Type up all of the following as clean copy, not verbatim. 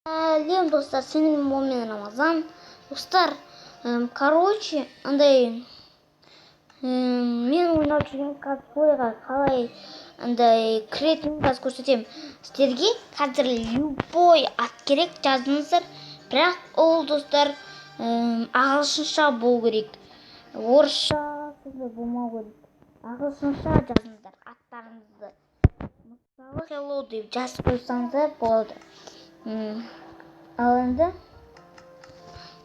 Сәлем, достар! Сенің мен Рамазан. Достар, короче, андай мен ойнап жүрген косплейға қалай андай кіретінін қазір көрсетемін сіздерге. Қазір любой ат керек, жазыңыздар, бірақ ол, достар, ағылшынша болу керек, орысша сондай болмау керек. Ағылшынша жазыңыздар аттарыңызды. Мысалы, «hello» деп жазып қойсаңыздар болады. Ал енді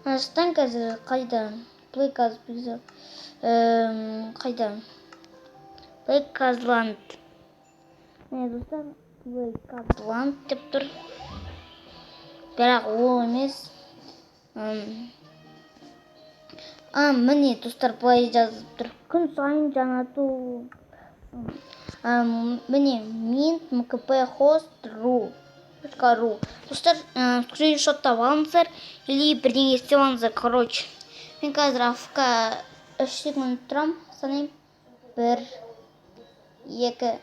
мына жақтан қазір қайда Play Kaz, қайда Play Kazland? Міне, достар, Play Kazland деп тұр, бірақ ол емес. А, міне, достар, былай жазып тұр: күн сайын жаңарту. Міне, mint mkp host ru .ru. Достар, скриншоттап алыңыздар или бірдеңе істеп алыңыздар. Короче, мен қазір АФК 3 секунд тұрамын, санаймын: бір, екі,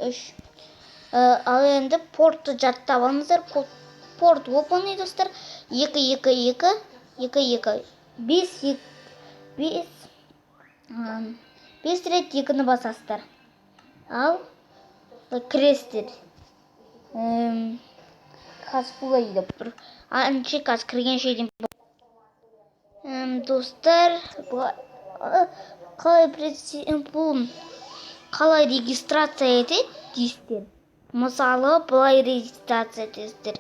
үш. Ал енді портты жаттап алыңыздар. Порт оп оңай, достар: 2, 2, 2, 2, 2, 5, 2, 5, 5 рет екіні басасыздар. Ал кіресіздер. Косплей деп тұр. Әнші қазір кіргенше дейін, достар, қалай бұл қалай регистрация етеді дейсіздер. Мысалы, былай регистрация етесіздер: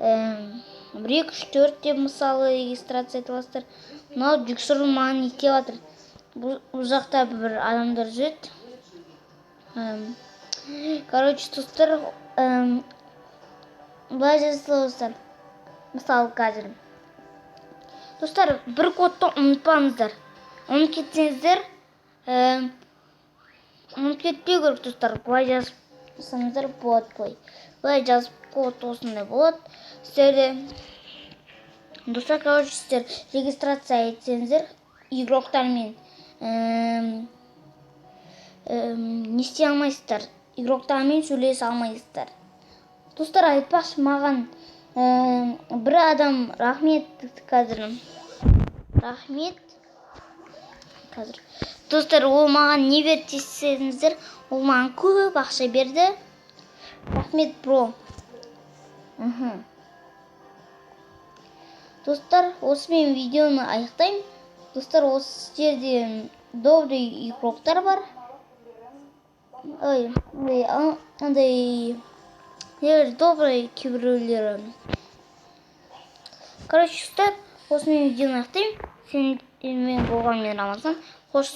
1, 2, 3, 4 деп, мысалы, регистрация ете аласыздар. Мынау жүксұрын маған не істеп жатыр? Бұл жақта бір адамдар жүреді. Короче, достар, былай жасаласыздар. Мысалы, қазір, достар, бір кодты ұмытпаңыздар. Ұмытып кетсеңіздер, ұмытып кетпеу керек, достар. Былай жазсаңыздар болады. Былай жазып, код осындай болады сіздерде, достар. Короче, сіздер регистрация етсеңіздер, игроктармен не істей алмайсыздар, игроктармен сөйлесе алмайсыздар. Достар, айтпақшы, маған бір адам рахмет, қазір рахмет. Қазір, достар, ол маған не берді десеңіздер, ол маған көп ақша берді. Рахмет, бро. Достар, осымен видеоны аяқтаймын. Достар, осы жерде добрый игроктар бар, ой, ой, андай нелер, добрый кейбіреулері. Короче, достар, осымен видеоны аяқтаймын. Сенімен болған мен, Рамазан. Қош сау.